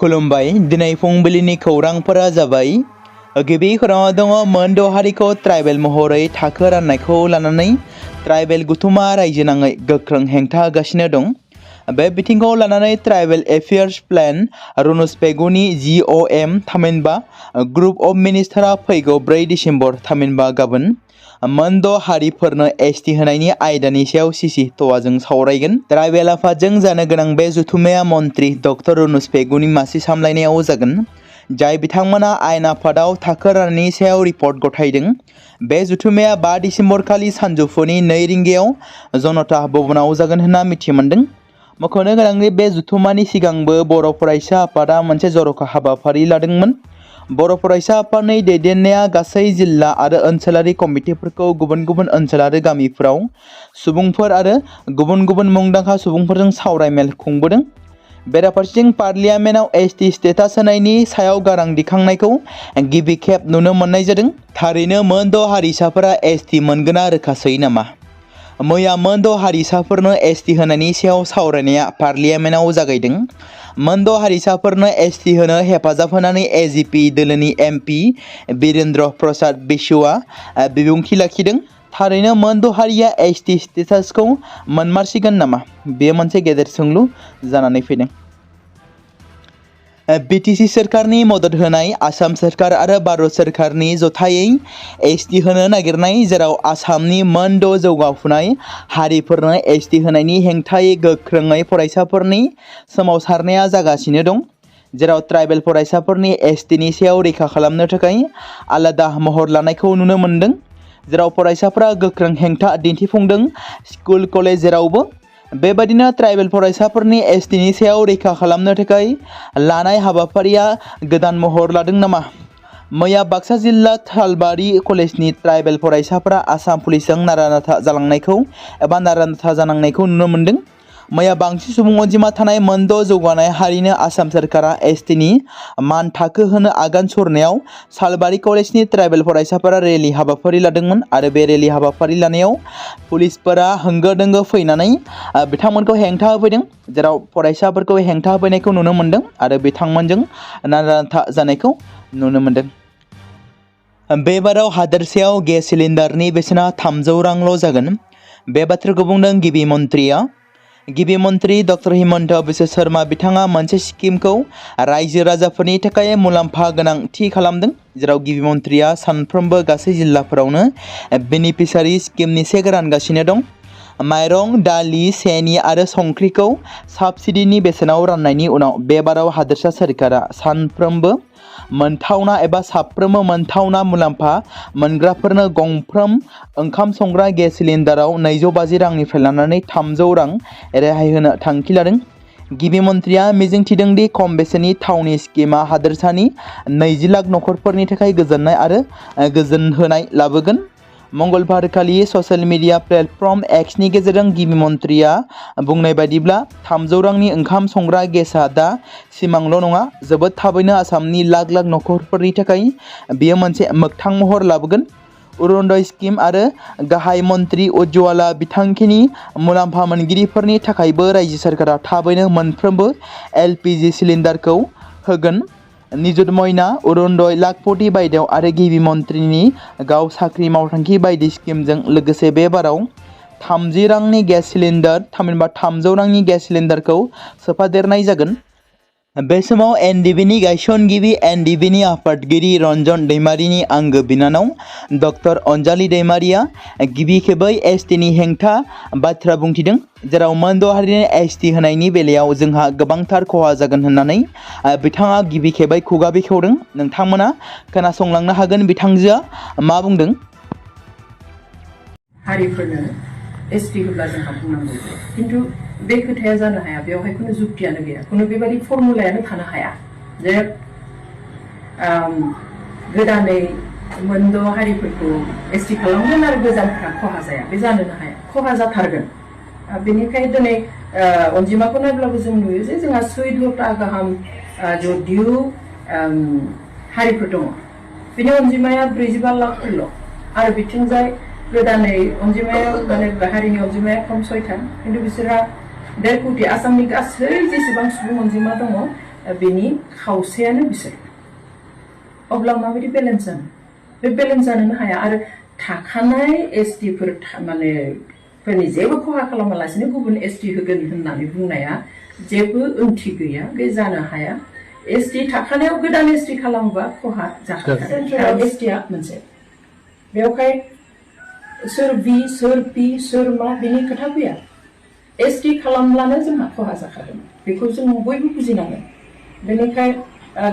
खुलुमबाय दिनै फुंबिलिनि खौरांफोरा जाबाय गिबि खौराङाव दङ मोनद' हारिखौ ट्राइबेल महरै थाखो राननायखौ लानानै ट्राइबेल गुथुमा रायजो नाङै गोख्रों हेंथा होगासिनो दं। बे बिथिंखौ लानानै ट्राइबेल एफेयार्स प्लेन रुनुस पेगुनि GOM थामहिनबा ग्रुप अफ मिनिस्टारा फैगौ 4 डिसेम्बर थामहिनबा गाबोन मोनद' हारिफोरनो ST होनायनि आयदानि सायाव सिसि तवाजों सावरायगोन। ट्राइबेल आफादजों जानो गोनां बे जथुम्माया मन्त्रि डक्टर रुनुस पेगुनि मासि सामलायनायाव जागोन, जाय बिथांमोना आयेन आफादाव थाखो राननायनि सायाव रिपर्ट गथायदों। बे जथुम्माया 5 डिसेम्बर खालि सानजौफुनि 2 रिंगायाव जनता भवनाव जागोन होनना मिथि मोनदों। मख'नो गोनांदि बे जथुम्मानि सिगांबो बर' फरायसा आफादा मोनसे जर'खा हाबाफारि लादोंमोन। बर' फरायसा आफादनि दैदेननाया गासै जिल्ला आरो ओनसोलारि कमिटिफोरखौ गुबुन गुबुन ओनसोल आरो गामिफोराव सुबुंफोर आरो गुबुन गुबुन मुंदांखा सुबुंफोरजों सावरायमेल खुंबोदों। बेराफारसेथिं पार्लियामेन्टआव ST स्टेटास होनायनि सायाव गारां दिखांनायखौ गिबि खेब नुनो मोननाय जादों। थारैनो मोनद' हारिसाफोरा ST मोनगोना रोखासै नामा? मैया मोनद' हारिसाफोरनो ST होनायनि सायाव सावरायनाया पार्लियामेन्टआव जागायदों। मोनद' हारिसाफोरनो ST होनो हेफाजाब होनानै AGP दोलोनि MP वीरेन्द्र प्रसाद बिश्वआ बिबुंथि लाखिदों। थारैनो मोनद' हारिया ST स्टेटासखौ मोनमारसिगोन नामा? बेयो मोनसे गेदेर सोंलु जानानै फैदों। BTC सोरखारनि मदद होनाय आसाम सोरखार आरो भारत सोरखारनि जथायै ST होनो नागिरनाय, जेराव आसामनि मोनद' जौगाफुनाय हारिफोरनो ST होनायनि हेंथायै गोख्रोङै फरायसाफोरनि सोमावसारनाया जागासिनो दं, जेराव ट्राइबेल फरायसाफोरनि STनि सायाव रैखा खालामनो थाखाय आलादा महर लानायखौ नुनो मोनदों, जेराव फरायसाफोरा गोख्रों हेंथा दिन्थिफुंदों। स्कुल कलेज जेरावबो बेबादिनो ट्राइबेल फरायसाफोरनि STनि सायाव रैखा खालामनो थाखाय लानाय हाबाफारिया गोदान महर लादों नामा? मैया बाक्सा जिल्ला थालबारि कलेजनि ट्राइबेल फरायसाफोरा आसाम पुलिसजों नारा-नाथा जानांनायखौ नुनो मोनदों। मैया बांसिन सुबुं अनजिमा थानाय मोनद' जौगानाय हारिनो आसाम सोरखारा STनि मान थाखो होनो आगान सुरनायाव सालबारि कलेजनि ट्राइबेल फरायसाफोरा रेलि हाबाफारि लादोंमोन आरो बे रेलि हाबाफारि लानायाव पुलिसफोरा होंगो-दोंगो फैनानै बिथांमोनखौ हेंथा होफैदों, जेराव फरायसाफोरखौ हेंथा होफैनायखौ नुनो मोनदों आरो बिथांमोनजों नारा-नाथा जानायखौ नुनो मोनदों। बे बाराव हादोरसायाव गेस सिलिन्डारनि बेसेना 300 रांल' जागोन। बे बाथ्राखौ बुंदों गिबि मन्थ्रिया। गिबि मन्थ्रि डक्टर हिमन्त बिश्व शर्मा बिथाङा मोनसे स्किमखौ रायजो राजाफोरनि थाखाय मुलाम्फा गोनां थि खालामदों, जेराव गिबि मन्थ्रिया सानफ्रोमबो गासै जिल्लाफोरावनो बेनिफिसारि स्किमनि चेक रानगासिनो दं। माइरं, दालि, सेनि आरो संख्रिखौ साबसिडिनि बेसेनाव राननायनि उनाव बे बाराव हादोरसा सोरखारा सानफ्रोमबो मोनथावना एबा साफ्रोमबो मोनथावना मुलाम्फा मोनग्राफोरनो गंफ्रोम ओंखाम संग्रा गेस सिलिन्डाराव 250 रांनिफ्राय लानानै 300 रां रेहाय होनो थांखि लादों। गिबि मन्थ्रिया मिजिंथिदों दि खम बेसेननि थावनि स्किमआ हादोरसानि 20 लाख नखरफोरनि थाखाय गोजोननाय आरो गोजोनहोनाय लाबोगोन। मंगलबार खालि ससियेल मिडिया प्लेटफर्म Xनि गेजेरजों गिबि मन्थ्रिया बुंनाय बायदिब्ला 300 रांनि ओंखाम संग्रा गेसआ दा सिमांल' नङा, जोबोद थाबैनो आसामनि लाख लाख नखरफोरनि थाखाय बेयो मोनसे मोगथां महर लाबोगोन। अरुणोदय स्किम आरो गाहाय मन्थ्रि उज्ज्वला बिथांखिनि मुलाम्फा मोनगिरिफोरनि थाखायबो रायजो सोरखारा थाबैनो मोनफ्रोमबो LPG सिलिन्डारखौ होगोन। निजुत मयना, अरुणोदय लाखपति बायदेव आरो गिबि मन्थ्रिनि गाव साख्रि मावथांखि बायदि स्किमजों लोगोसे बे बाराव 30 रांनि गेस सिलिन्डार थामहिनबा 300 रांनि गेस सिलिन्डारखौ सोफादेरनाय जागोन। बे समाव NDBनि गायसनगिरि NDBनि आफादगिरि रन्जन दैमारिनि आंगो बिनानाव डक्टर अनजालि दैमारिया गिबि खेबै STनि हेंथा बाथ्रा बुंथिदों, जेराव मोनद' हारिनो ST होनायनि बेलायाव जोंहा गोबांथार खहा जागोन होननानै बिथाङा गिबि खेबै खुगा बेखेवदों। नोंथांमोना खोनासंलांनो हागोन बिथांजोआ मा बुंदों। हारिफोरनो ST होब्ला जोंहा बुंनांगौ, किन्तु बे खोथाया जानो हाया, बेवहाय खुनु जुक्तियानो गैया, खुनु बेबायदि फर्मुलायानो थानो हाया जे गोदानै मोनद' हारिफोरखौ ST खालामगोन आरो गोजामफ्रा खहा जाया, बे जानोनो हाया, खहा जाथारगोन। बेनिखायनो दिनै अनजिमाखौ नायब्लाबो जों नुयो जे जोंहा 14टा गाहाम जदिउ हारिफोर दङ, बेनि अनजिमाया 45 लाखफोरल' आरो बिथिंजाय गोदानै अनजिमाया माने हारिनि अनजिमाया खम 6था, किन्तु बिसोरहा 1.5 कोटि। आसामनि गासै जेसेबां सुबुं अनजिमा दङ बेनि खावसेयानो बिसोर अब्ला माबायदि बेलेन्स जानो बे बेलेन्स जानोनो हाया आरो थाखानाय एसटिफोर माने फोरनि जेबो खहा खालामालासिनो गुबुन एसटि होगोन होननानै बुंनाया जेबो ओंथि गैया बे जानो हाया एसटि थाखानायाव गोदान एसटि खालामोबा खहा जाखागोन एसटिआ मोनसे बेवहाय सोर बि सोर पि सोर मा बेनि खोथा फैया एसटि खालामब्लानो जोंहा खहा जाखागोन बेखौ जों बयबो बुजिनांगोन बेनिखाय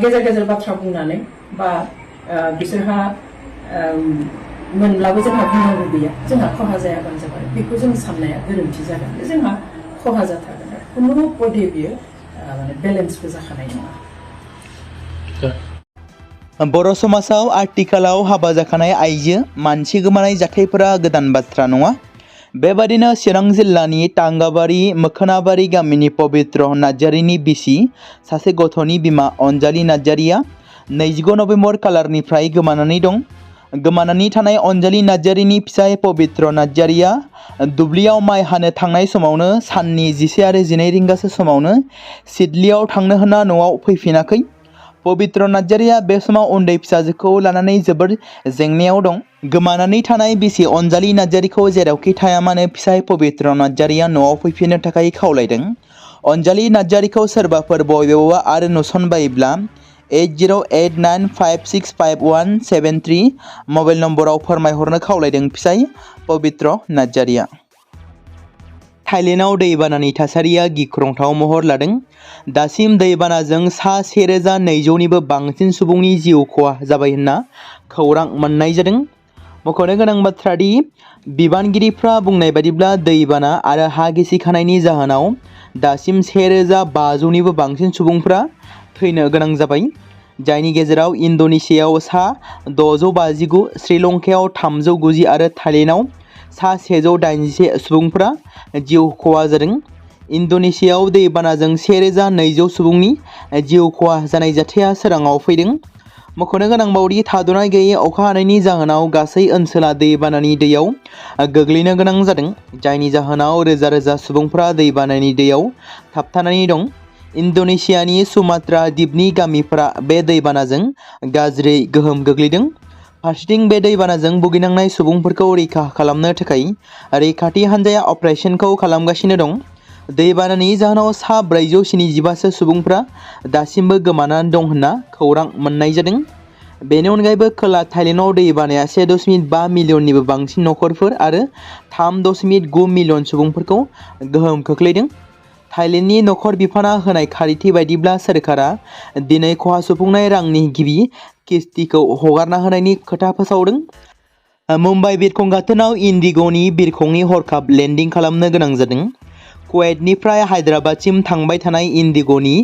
गेजेर गेजेर बाथ्रा बुंनानै बा बिसोरहा मोनब्लाबो जोंहा बुंनांगौ गैया जोंहा खहा जायाबानो जाबाय बेखौ जों साननाया गोरोन्थि जागोन जोंहा खहा जाथारगोन खुनु पदे बियो माने बेलेन्सबो जाखानाय नङा बर' समाजाव आथिखालाव हाबा जाखानाय आइजो मानसि गोमानाय जाथायफोरा गोदान बाथ्रा नङा बेबादिनो चिरां जिल्लानि तांगाबारि मोखोनाबारि गामिनि पबित्र नार्जारिनि बिसि सासे गथ'नि बिमा अनजालि नार्जारिया 29 नभेम्बर खालारनिफ्राय गोमानानै दं गोमानानै थानाय अनजालि नार्जारिनि फिसाय पबित्र नार्जारिया दुब्लियाव माइ हानो थांनाय समावनो साननि 11 आरो 12 रिंगासो समावनो सिदलियाव थांनो होनना न'आव फैफिनाखै पबित्र नार्जारिया बे समाव उन्दै फिसाजोखौ लानानै जोबोद जेंनायाव दं गोमानानै थानाय बिसि अनजालि नार्जारिखौ जेरावखि थाया मानो फिसाय पबित्र नार्जारिया न'आव फैफिननो थाखाय खावलायदों अनजालि नार्जारिखौ सोरबाफोर बबेयावबा आरो नुसनबायोब्ला 8089565173 मबाइल नम्बराव फोरमायहरनो खावलायदों फिसाय पबित्र नार्जारिया थाइलेण्डआव दैबानानि थासारिया गिख्रंथाव महर लादों दासिम दैबानाजों सा 1200निबो बांसिन सुबुंनि जिउ खहा जाबाय होनना खौरां मोननाय जादों मख'नो गोनां बाथ्रा दि बिबानगिरिफ्रा बुंनाय बादिब्ला दैबाना आरो हा गिसिखानायनि जाहोनाव दासिम 1500निबो बांसिन सुबुंफ्रा थैनो गोनां जाबाय जायनि गेजेराव इन्ड'नेसियाव सा 659 श्रीलंकायाव 390 आरो थाइलेण्डआव सा 181 सुबुंफ्रा जिउ खहा जादों इन्ड'नेसियाव दैबानाजों 1200 सुबुंनि जिउ खहा जानाय जाथाया सोराङाव फैदों मख'नो गोनांबावदि थाद'नाय गैयै अखा हानायनि जाहोनाव गासै ओनसोला दैबानानि दैयाव गोग्लैनो गोनां जादों जायनि जाहोनाव रोजा रोजा सुबुंफ्रा दैबानानि दैयाव थाबथानानै दं इन्ड'नेसियानि सुमात्रा द्वीपनि गामिफोरा बे दैबानाजों गाज्रि गोहोम गोग्लैदों फारसेथिं बे दैबानाजों भुगिनांनाय सुबुंफोरखौ रैखा खालामनो थाखाय रैखाथि हान्जाया अपारेशनखौ खालामगासिनो दं दैबानानि जाहोनाव सा 475 सुबुंफ्रा दासिमबो गोमानानै दं होनना खौरां मोननाय जादों बेनि अनगायैबो खोला थाइलेण्डआव दैबानाया 1.5 मिलियननिबो बांसिन नखरफोर आरो 3.9 मिलियन सुबुंफोरखौ गोहोम खोख्लैदों थाइलेण्डनि नखर बिफाना होनाय खारिथि बायदिब्ला सोरखारा दिनै खहा सुफुंनाय रांनि गिबि किस्तिखौ हगारना होनायनि खोथा फोसावदों मुम्बाइ बिरखं गाथोनाव इन्डिग'नि बिरखंनि हरखाब लेन्डिं खालामनो गोनां जादों कुवेतनिफ्राय हायद्राबादसिम थांबाय थानाय इन्डिग'नि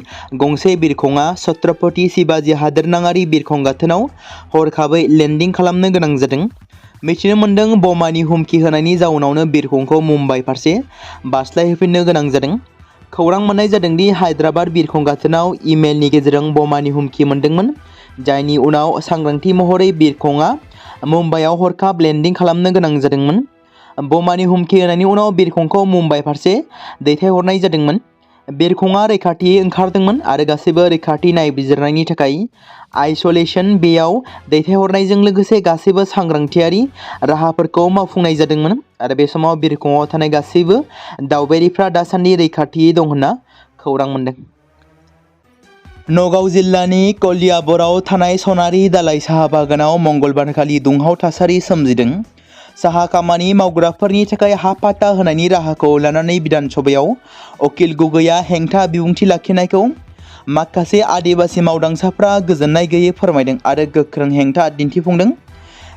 गंसे बिरखंआ छत्रपति शिवाजी हादोरनाङारि बिरखं गाथोनाव हरखाबै लेन्डिं खालामनो गोनां जादों मिथिनो मोन्दों बमानि हुमखि होनायनि जाउनावनो बिरखंखौ मुम्बाइ फारसे बास्लायहोफिननो गोनां जादों खौरां मोननाय जादों दि हायद्राबाद बिरखं गाथोनाव इमेलनि गेजेरजों बमानि हुमखि मोन्दोंमोन जायनि उनाव सांग्रांथि महरै बिरखंआ मुम्बाइआव हरखाब लेन्डिं खालामनो गोनां जादोंमोन बमानि हुमखि होनायनि उनाव बिरखंखौ मुम्बाइ फारसे दैथायहरनाय जादोंमोन बिरखंआ रैखाथियै ओंखारदोंमोन आरो गासैबो रैखाथि नायबिजिरनायनि थाखाय आइसोलेशन बेयाव दैथायहरनायजों लोगोसे गासैबो सांग्रांथियारि राहाफोरखौ मावफुंनाय जादोंमोन आरो बे समाव बिरखंआव थानाय गासैबो दावबायारिफ्रा दासान्दि रैखाथियै दं होनना खौरां मोन्दों नगाव जिल्लानि कलियाबराव थानाय सनारि दालाइ साहा बागानाव मंगलबारखालि दुंहाव थासारि सोमजिदों साहा खामानि मावग्राफोरनि थाखाय हा पाट्टा होनायनि राहाखौ लानानै बिधान सभायाव अकिल गगैआ हेंथा बिबुंथि लाखिनायखौ माखासे आदिबासि मावदांसाफ्रा गोजोननाय गैयै फोरमायदों आरो गोख्रों हेंथा दिन्थिफुंदों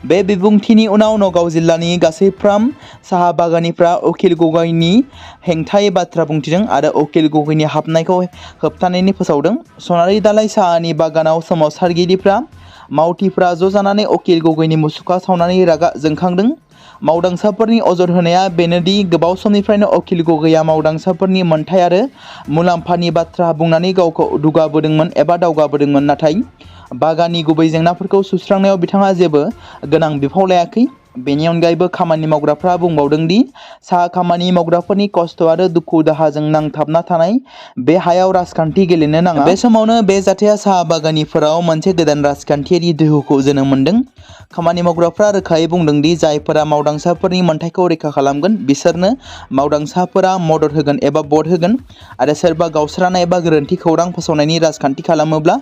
बे बिबुंथिनि उनाव नगाव जिल्लानि गासै फार्म साहा बागानिफ्रा अकिल गगैनि हेंथायै बाथ्रा बुंथिदों आरो अकिल गगैनि हाबनायखौ होबथानायनि फोसावदों सनारि दालाइ साहानि बागानाव सोमावसारगिरिफ्रा मावथिफ्रा ज' जानानै अकिल गगैनि मुसुखा सावनानै रागा जोंखांदों मावदांसाफोरनि अजद होनाया बेनोदि गोबाव समनिफ्रायनो अकिल गगैआ मावदांसाफोरनि मोनथाय आरो मुलाम्फानि बाथ्रा बुंनानै गावखौ दुगाबोदोंमोन एबा दावगाबोदोंमोन नाथाय बागाननि गुबै जेंनाफोरखौ सुस्रांनायाव बिथाङा जेबो गोनां बिफाव लायाखै बेनि अनगायैबो खामानि मावग्राफ्रा बुंबावदों दि साहा खामानि मावग्राफोरनि खस्थ' आरो दुखु दाहाजों नांथाबना थानाय बे हायाव राजखान्थि गेलेनो नाङा। बे समावनो बे जाथाया साहा बागानिफोराव मोनसे गोदान राजखान्थियारि दोहौखौ जोनोम मोनदों। खामानि मावग्राफ्रा रोखायै बुंदों दि जायफोरा मावदांसाफोरनि मोन्थाइखौ रैखा खालामगोन बिसोरनो मावदांसाफोरा मदद होगोन एबा भट होगोन आरो सोरबा गावस्रानाय एबा गोरोन्थि खौरां फोसावनायनि राजखान्थि खालामोब्ला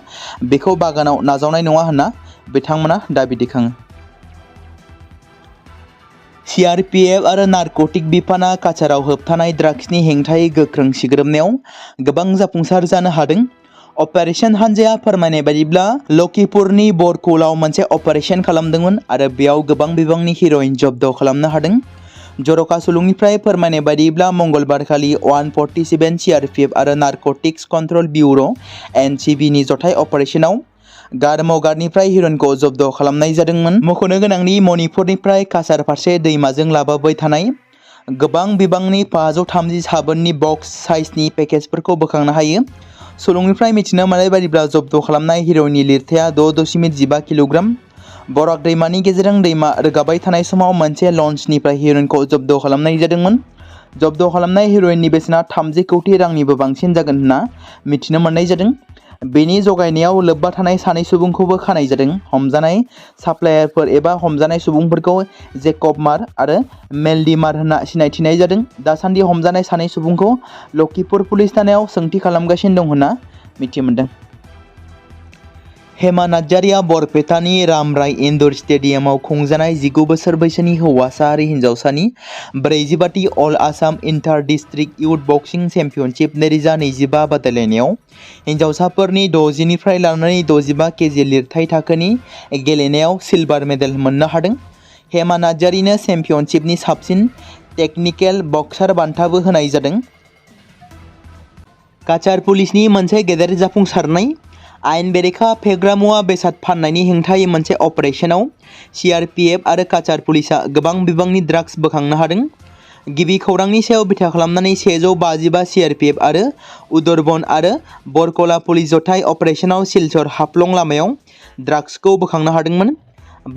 बेखौ बागानाव नाजावनाय नङा होनना बिथांमोना दाबि दैखाङो। CRPF आरो नारकटिक बिफाना काछाराव होबथानाय ड्राग्सनि हेंथायै गोख्रों सिग्रोमनायाव गोबां जाफुंसार जानो हादों। अपारेशन हान्जाया फोरमायनाय बायदिब्ला लखिपुरनि बरकुलाव मोनसे अपारेशन खालामदोंमोन आरो बेयाव गोबां बिबांनि हेर'इन जब्द खालामनो हादों। जर'खा सुलुंनिफ्राय फोरमायनाय बायदिब्ला मंगलबारखालि 147 CRPF आरो नारकटिक्स कन्ट्रल ब्युर' NCBनि जथाय अपारेशनाव गारमगारनिफ्राय हेर'इनखौ जब्द खालामनाय जादोंमोन। मख'नो गोनांदि मणिपुरनिफ्राय काछार फारसे दैमाजों लाबोबाय थानाय गोबां बिबांनि 530 साबोननि बक्स साइजनि पेकेजफोरखौ बोखांनो हायो। सुलुंनिफ्राय मिथिनो मोननाय बायदिब्ला जब्द खालामनाय हेर'इननि लिरथाया 6.15 किल'ग्राम। बराक दैमानि गेजेरजों दैमा रोगाबाय थानाय समाव मोनसे लन्चनिफ्राय हेर'इनखौ जब्द खालामनाय जादोंमोन। जब्द खालामनाय हेर'इननि बेसेना 30 कौटि रांनिबो बांसिन जागोन होनना मिथिनो मोननाय जादों। बेनि जगायनायाव लोब्बा थानाय सानै सुबुंखौबो खानाय जादों। हमजानाय साप्लायारफोर एबा हमजानाय सुबुंफोरखौ जेकब मार आरो मेलडी मार होनना सिनायथिनाय जादों। दासान्दि हमजानाय सानै सुबुंखौ लखिपुर पुलिस थानायाव सोंथि खालामगासिनो दं होनना मिथिमोनदों। हेमा नार्जारिया बरपेटानि रामराय इनडर स्टेडियामाव खुंजानाय 19 बोसोर बैसोनि हौवासा आरो हिन्जावसानि 45थि अल आसाम इन्टार डिस्ट्रिक्ट इयुथ बक्सिं चेम्पियनशिप 2025 बादायलायनायाव हिन्जावसाफोरनि 60 निफ्राय लानानै 65 केजि लिरथाय थाखोनि गेलेनायाव सिलभार मेडेल मोननो हादों। हेमा नार्जारिनो चेम्पियनशिपनि साबसिन टेक्निकेल बक्सार बान्थाबो होनाय जादों। काछार पुलिसनि मोनसे गेदेर जाफुंसारनाय आयेन बेरेखा फेग्रा मुवा बेसाद फाननायनि हेंथायै मोनसे अपारेशनाव CRPF आरो काछार पुलिसआ गोबां बिबांनि ड्राग्स बोखांनो हादों। गिबि खौरांनि सायाव बिथा खालामनानै 155 CRPF आरो उदरबन आरो बरकला पुलिस जथाय अपारेशनाव सिलचर हाफ्लं लामायाव ड्राग्सखौ बोखांनो हादोंमोन।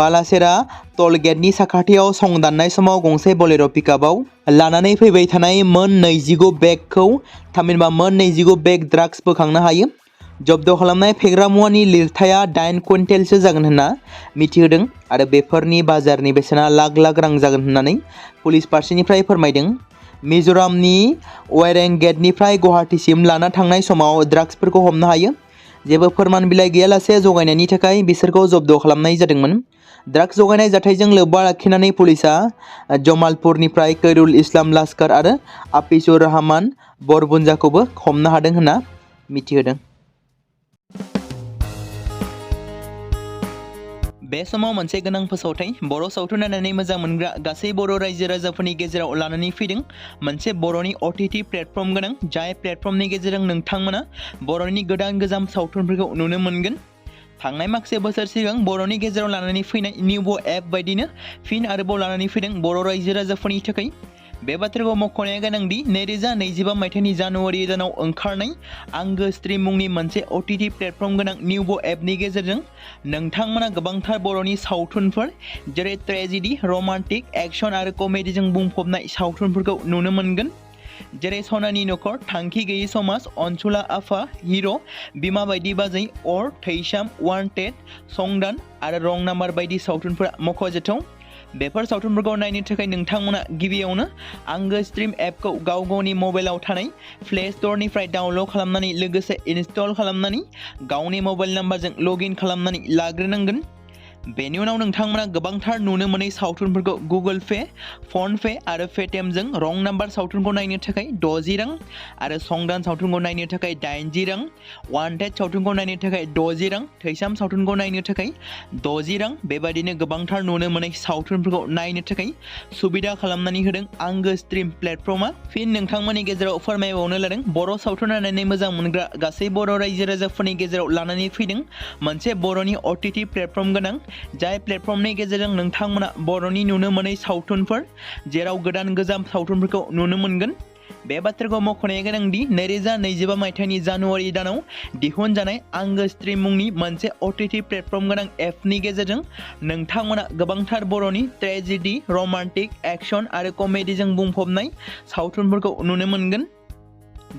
बालासेरा टल गेटनि साखाथियाव संदाननाय समाव गंसे बोलेर' पिकआपआव लानानै फैबाय थानाय मोन 25 बेगखौ थामहिनबा मोन 25 बेग ड्राग्स बोखांनो हायो। जब्द खालामनाय फेग्रा मुवानि लिरथाया 8 कुइन्टेलसो जागोन होनना मिथिहोदों आरो बेफोरनि बाजारनि बेसेना लाख रां जागोन होननानै पुलिस फारसेनिफ्राय फोरमायदों। मिज'रामनि वेरें गेटनिफ्राय गुवाहाटीसिम लाना थांनाय समाव ड्राग्सफोरखौ हमनो हायो। जेबो फोरमान बिलाइ गैयालासे जगायनायनि थाखाय बिसोरखौ जब्द खालामनाय जादोंमोन। ड्राग्स जगायनाय जाथायजों लोब्बा लाखिनानै पुलिसआ जमालपुरनिफ्राय खैरुल इस्लाम लास्कार आरो आफिसुर रहमान बरबुन्जाखौबो हमनो हादों होनना मिथिहोदों। बे समाव मोनसे गोनां फोसावथाय बर' सावथुन नायनानै मोजां मोनग्रा गासै बर' रायजो राजाफोरनि गेजेराव लानानै फैदों मोनसे बर'नि OTT प्लेटफर्म गोनां जाय प्लेटफर्मनि गेजेरजों नोंथांमोना बर'नि गोदान गोजाम सावथुनफोरखौ नुनो मोनगोन। थांनाय माखासे बोसोर सिगां बर'नि गेजेराव लानानै फैनाय निउबो एप बायदिनो फिन आरोबाव लानानै फैदों बर' रायजो राजाफोरनि थाखाय। बे बाथ्राखौ मख'नाया गोनांदि 2025 मायथाइनि जानुवारि दानाव ओंखारनाय आंगो स्ट्रिम मुंनि मोनसे OTT प्लेटफर्म गोनां निउबो एपनि गेजेरजों नोंथांमोना गोबांथार बर'नि सावथुनफोर जेरै ट्रेजेडि, रमान्टिक, एक्सन आरो कमेडिजों बुंफबनाय सावथुनफोरखौ नुनो मोनगोन। जेरै सनानि नखर, थांखि गैयै समाज, अनसुला आफा, हिर', बिमा बायदि बाजै, अर, थैसाम, वान्टेड, संदान आरो रं नाम्बार बायदि सावथुनफोरा मख'जाथाव। बेफोर सावथुनफोरखौ नायनो थाखाय नोंथांमोना गिबियावनो आंगो स्ट्रिम एपखौ गावनि मबाइलाव थानाय प्ले स्ट'रनिफ्राय डाउनल'ड खालामनानै लोगोसे इनस्टल खालामनानै गावनि मबाइल नाम्बारजों लगइन खालामनानै लाग्रोनांगोन। बेनि उनाव नोंथांमोना गोबांथार नुनो मोनै सावथुनफोरखौ गुगोल पे, फन पे आरो पेटिएमजों रं नाम्बार सावथुनखौ नायनो थाखाय 60 रां आरो संदान सावथुनखौ नायनो थाखाय 80 रां, वान्टेड सावथुनखौ नायनो थाखाय 60 रां, थैसाम सावथुनखौ नायनो थाखाय 60 रां बेबायदिनो गोबांथार नुनो मोनै सावथुनफोरखौ नायनो थाखाय सुबिदा खालामनानै होदों आंगो स्ट्रिम प्लेटफर्मा। फिन नोंथांमोननि गेजेराव फोरमायबावनो लादों बर' सावथुन नायनानै मोजां मोनग्रा गासै बर' रायजो राजाफोरनि गेजेराव लानानै फैदों मोनसे बर'नि OTT प्लेटफर्म गोनां जाय प्लेटफर्मनि गेजेरजों नोंथांमोना बर'नि नुनो मोनै सावथुनफोर जेराव गोदान गोजाम सावथुनफोरखौ नुनो मोनगोन। बे बाथ्राखौ मख'नाया गोनांदि 2025 मायथाइनि जानुवारि दानाव दिहुनजानाय आंगो स्ट्रीम मुंनि मोनसे OTT प्लेटफर्म गोनां एपनि गेजेरजों नोंथांमोना गोबांथार बर'नि ट्रेजेडी, रमान्टिक, एक्शन आरो कमेडीजों बुंफबनाय सावथुनफोरखौ नुनो मोनगोन।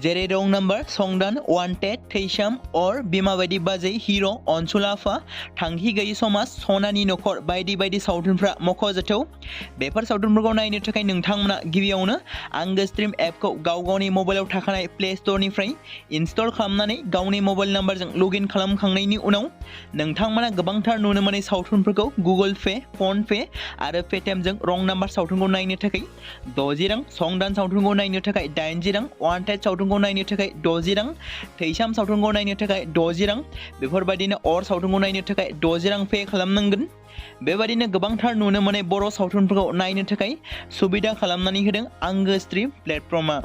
जेरै रं नाम्बार, संदान, वान्टेड, थैसाम, अर, बिमा बायदि बाजै, हिर', अनसुल आफा, थांखि गैयि समाज, सनानि नखर बायदि बायदि सावथुनफ्रा मख'जाथाव। बेफोर सावथुनफोरखौ नायनो थाखाय नोंथांमोना गिबियावनो आंगो स्ट्रीम एपखौ गावनि मबाइलाव थाखानाय प्ले स्ट'रनिफ्राय इनस्टल खालामनानै गावनि मबाइल नाम्बारजों लगइन खालामखांनायनि उनाव नोंथांमोना गोबांथार नुनो मोनै सावथुनफोरखौ गुगोल पे, फन पे आरो पेटिएमजों रं नाम्बार सावथुनखौ नायनो थाखाय 60 रां, संदान सावथुनखौ नायनो थाखाय 80 रां, वान्टेड सावथुनखौ नायनो थाखाय 60 रां, थैसाम सावथुनखौ नायनो थाखाय 60 रां, बेफोरबायदिनो अर सावथुनखौ नायनो थाखाय 60 रां पे खालामनांगोन। बेबायदिनो गोबांथार नुनो मोनै बर' सावथुनफोरखौ नायनो थाखाय सुबिदा खालामनानै होदों आंगो स्ट्रीम प्लेटफर्मआ।